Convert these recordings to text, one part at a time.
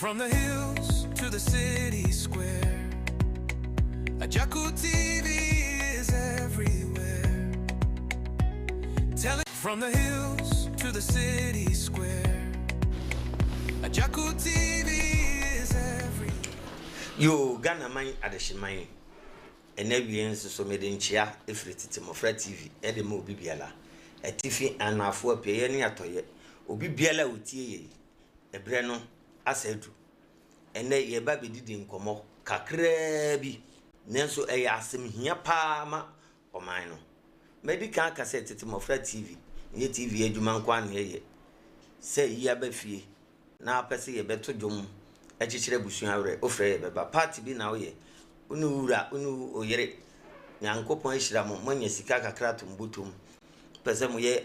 From the hills to the city square, Ajaku TV is everywhere. Tell it from the hills to the city square. Ajaku TV is everywhere. Yoo Ghana man adehyeman ɛnɛ awie nso so mede nkyea ɛfiri Tete Mmɔfra TV ɛde ma obi biara atifi anaafoɔ apueɛ ne atɔeɛ obi biara a ɔtie yei ɛberɛ no asa adu ɛnɛ yɛba bɛdidi nkɔmmɔ kakraa bi nanso ɛyɛ asɛm hia paa ma ɔman no madi kan aka sɛ Tete Mmɔfra TV nyɛ TV adwuma nko ara na yɛyɛ sɛ yi aba fie na wopɛ sɛ yɛbɛto dwom kyekyere abusua werɛ, wofrɛ yɛbɛba. Party bi na woyɛ, wo ne wo wura, wo ne wo yere, Nyankopɔn ahyira mo, moanya sika kakra ato mo bɔtɔ mu, mopɛ sɛ moyɛ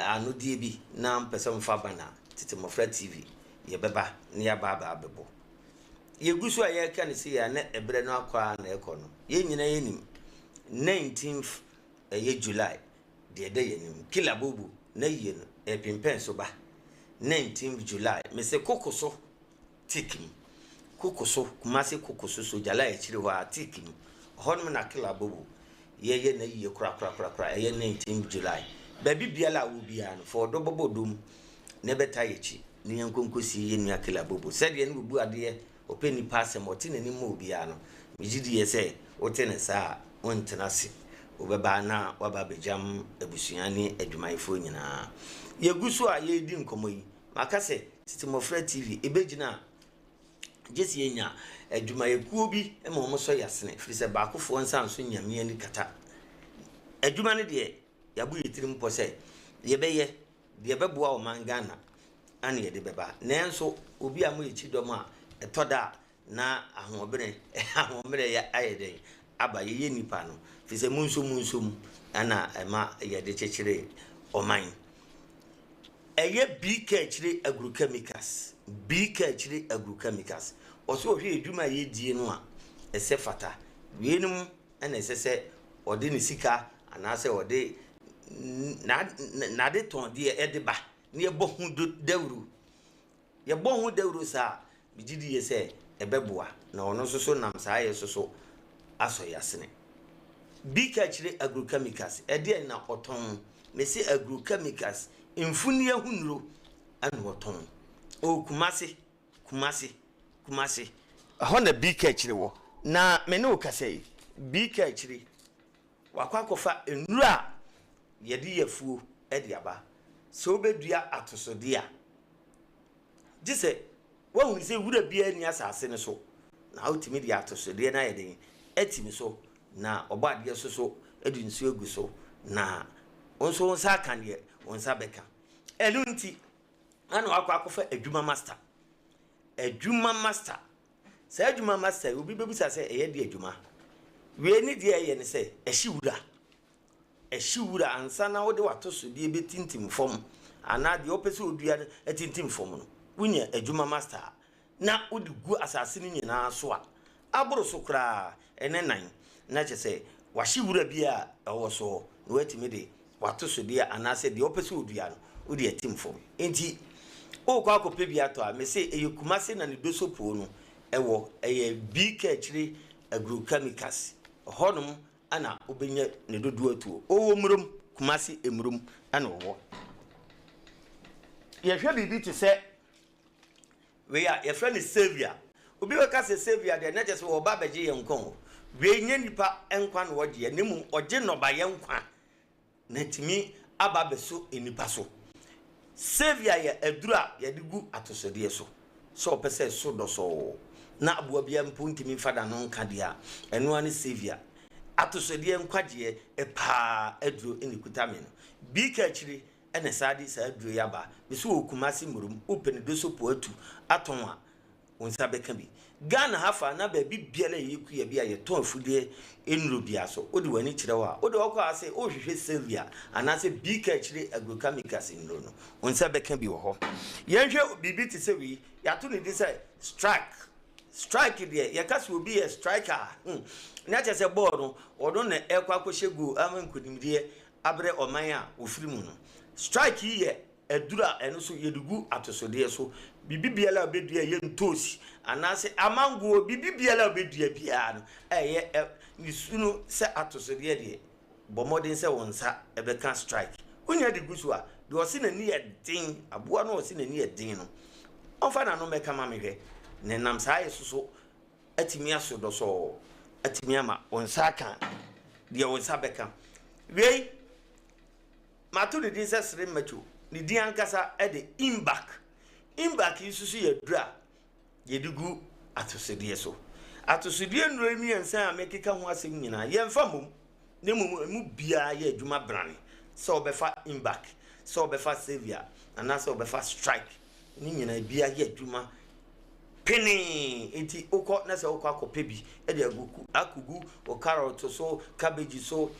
anodie bi na mopɛ sɛ mofa ba na Tete Mmɔfra TV yɛbɛba na yɛaba aba abɛbɔ. Yɛgu so a yɛreka no sei a na ɛberɛ no akɔ ara na ɛkɔ no. Yɛn nyinaa yɛnim 19th ɛyɛ July Deɛ ɛda yɛn anim. Killer Bobo n'ayie no ɛrepempɛn so ba 19th July mese koko so tick mu koko so Kumasi koko so Sojalai akyire hɔ a tick mu ɛhɔnom na Killer Bobo yɛyɛ n'ayie korakorakorakora ɛyɛ 19th July baabi biara a wɔ biara no fa ɔdɔ bɔbɔ dom na ɛbɛta yɛn akyi na yɛnkɔ nkɔsie yɛn nua Killer Bobo sɛdeɛ ne ɔbu adeɛ Ɔpɛ nnipa asɛm, ɔte n'anim ma obiara no, megye die sɛ wote no saa a, wontena ase. Wobɛba na woaba abɛgyam abusua ne adwumayɛfoɔ nyinaa. Yɛgu so a yɛredi nkɔmmɔ yi, maka sɛ Tete Mmɔfra TV, ɛbɛgyina a, gye sɛ yɛnya adwumayɛkuo bi ma wɔsɔ yɛn asene, ɛfiri sɛ baakofoɔ nsa nso Nyame ani kata. Adwuma no deɛ, yɛabɔ yɛn tirim pɔ sɛ yɛbɛyɛ. Deɛ ɛbɛboa ɔman Ghana ana yɛde bɛba. Nanso obi a moyɛ kyidɔm a, ɛtɔ da a na ahoɔbene ahoɔmmerɛ yɛ ayɛ dɛn aba. Yɛyɛ nnipa no, firi sɛ monso monso mu na ɛma yɛde kyekyere ɔman. Ɛyɛ bii ka akyire agrochemicals, bii ka akyire agrochemicals. Ɔsɛ ɔhwɛ adwuma a yɛdie no a, ɛsɛ fata. Weinom na ɛsɛ sɛ ɔde ne sika anaasɛ ɔde n'adetɔndeɛ de ba na yɛbɔ ho dawuro. Yɛbɔ ho dawuro saa a, megye die sɛ ɛbɛboa na ɔno nso so nam saa yɛ so so asɔ yɛn asene. Bi ka kyerɛ agrochemicals, ɛdeɛn na ɔtɔn? Mese agrochemicals, mfuniɛ ho nnuro ɛna ɔtɔn. Ɔwɔ Kumase. Kumasi, Kumasi, ɛhɔ na BK akyiri wɔ. Na me ne wo kasa yi, BK akyiri, wakɔ akɔfa nnuro a yɛde yɛ afuo de aba. Sɛ wobɛdua atosodeɛ a, gye sɛ woahunu sɛ wura biara nni asase no so, na wotumi de atosodeɛ no ayɛ den atim so, na ɔbɔ adeɛ so so de nsuo agu so, na wo nso wo nsa aka deɛ wo nsa bɛka. Ɛno nti, Ana wakɔ akɔfa adwuma master. Adwuma master. Saa adwuma master yi, obi bɛbisa sɛ ɛyɛ de adwuma. Wei ne deɛ ɛyɛ ne sɛ, ɛhye wura. Ɛhye wura ansa na wode w'atosodeɛ bɛtintim fam anaa deɛ wopɛ sɛ wodua no atintim fam no, wonya adwuma master a, na wode gu asase no nyinaa so a, aboro so koraa ne nan, na kyerɛ sɛ wahye wura bi a ɛwɔ so na watumi de w'atosodeɛ anaasɛ deɛ ɔpɛ sɛ ɔdua no, wode atim fam. Enti worekɔ akɔpɛ bi atɔ a, mese ɛyɛ Kumase na ne Dosopoo no wɔ, ɛyɛ BK akyire Agrochemicals, hɔnom na wobɛnya ne dodoɔ atuo. Ɔwɔ Murom, Kumase Murom na ɔwɔ. Yɛhwɛ biribi te sɛ Wei a, yɛfrɛ no Saviour. Obi bɛka sɛ Saviour deɛ, na kyerɛ sɛ ɔreba abɛgye yɛn nkwa o. Wei nyɛ nnipa nkwa na ɔgyeɛ, na mmom ɔgye nnɔbaeɛ nkwa, na atumi aba abɛso nnipa so. Saviour yɛ aduro a yɛde gu atosodeɛ so, sɛ ɔpɛ sɛ ɛso dɔsɔɔ, na aboa biara mpo ntumi mfa n'ano nka deɛ a, ɛno ara ne Saviour. Atosodeɛ nkwagyeɛ paa aduro na ɛkuta me no. Bi ka akyire na ɛsan de saa aduro yi aba. Me so wɔ Kumasi Murum, wopɛ ne dosopo atu atɔn a, wo nsa bɛka bi. Ghana ha fa na baabi biara a ɛyɛ kua bi a yɛtɔn afudeɛ nnuro biara so, wode w'ani kyerɛ hɔ a, wode hɔ kɔ a sɛ worehwehwɛ Sylvia anaasɛ Bika akyire agrochemicals nnuro no, wo nsa bɛka bi wɔ hɔ. Yɛnhwɛ biribi te sɛ wei, yɛato ne din sɛ strike. Strike deɛ, yɛka sɛ obi yɛ striker a, hmm, na kyerɛ sɛ bɔɔl no, ɔno na ɛrekɔ akɔhyɛ goal ama nkonimdie abrɛ ɔman a wɔfiri mu no. Strike yi yɛ aduru a ɛno nso yɛde gu atosodeɛ so. Biribi biara a wobɛdua ɛyɛ ntoosi anaasɛ amango, biribi biara a wobɛdua biara no, ɛyɛ ɛ ne su no sɛ atosodeɛ deɛ, bɔ mmɔden sɛ wo nsa bɛka strike. Wonya de gu so a, deɛ ɔse n'ani yɛ den, aboa no a ɔse n'ani yɛ den no, ɔmfa n'ano mmɛka ma me hwɛ. Na ɛnam saa yɛ so so atumi aso dɔsɔɔ, atumi ama wo nsa aka deɛ wo nsa bɛka. Wei, mato ne din sɛ Sere Macho. Ne din ankasa de Imbak. Imbak yi nso so yɛ aduru a yɛde gu atosodeɛ so. Atosodeɛ nnuro yi mmiɛnsa a mekeka ho asɛm nyinaa, yɛmfa mmom, na mmom emu biara yɛ adwuma brane. Sɛ wobɛfa Imbak, sɛ wobɛfa Saviour, anaasɛ wobɛfa Strike, ne nyinaa biara yɛ adwuma penee. Enti wokɔ na sɛ wokɔ akɔpɛ bi de agu akɔgu wo carrot so, cabbage so,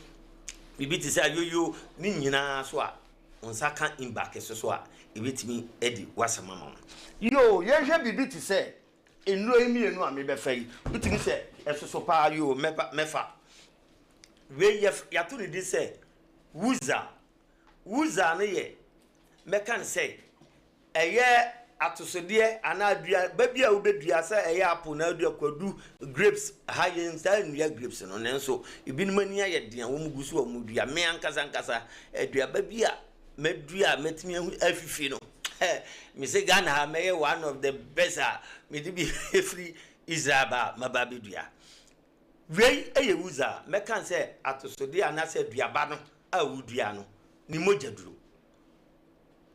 biribi te sɛ ayoyo ne nyinaa so a, wo nsa ka imbak so so a, ɛbɛtumi adi w'asɛm ama wo. Yoo, yɛnhwɛ biribi te sɛ nnuro yi mmienu a mebɛfa yi. Wotumi sɛ ɛsoso paa, yoo, mɛba, mɛfa. Wei yɛ, yɛato ne din sɛ Wuza. Wuza no yɛ, mɛka no sɛ, Ɛyɛ atosodeɛ anaa dua ba bi a wobɛdua sɛ ɛyɛ apple na wodua kwadu, grapes, ha yɛntaa nnua grapes no nanso ebinom ani ayɛ den a wɔn gu so a wɔdua. Me ankasa ankasa aduaba bi a madua a mɛtumi ahu afifi no me se Ghana ha mɛyɛ one of the best a mede bi firi Israel ba a maba abɛdua. Wei yɛ wudza a mɛka sɛ atosodeɛ anaasɛ aduaba no a wodua no ne mogya duro.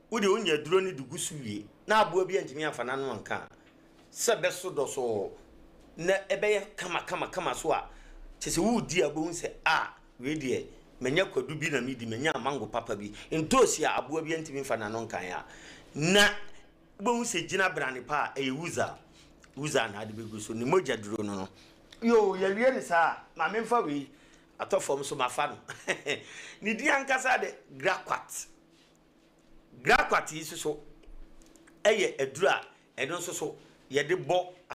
Wo deɛ wonya aduro no de gu so wie na aboa bi antumi amfa n'ano anka a, sɛ ɛbɛso dɔsɔɔ na ɛbɛyɛ kama kama kama so a, kyerɛ sɛ woredi a wobɛhu sɛ a wei deɛ manya kwadu bi na medi, manya mango papa bi, ntoosi a aboa bi antumi mfa n'ano nkan a, na wobɛhu sɛ gyina brane pa a ɛyɛ wuza, wuza na ade bɛgu so, ne mogya duro no no. Yoo, yɛwie no saa a, ma memfa wei atɔ fam so mafa no. Ne din ankasa de Graquat. Graquat yi nso so yɛ aduru a ɛno nso so yɛde bɔ.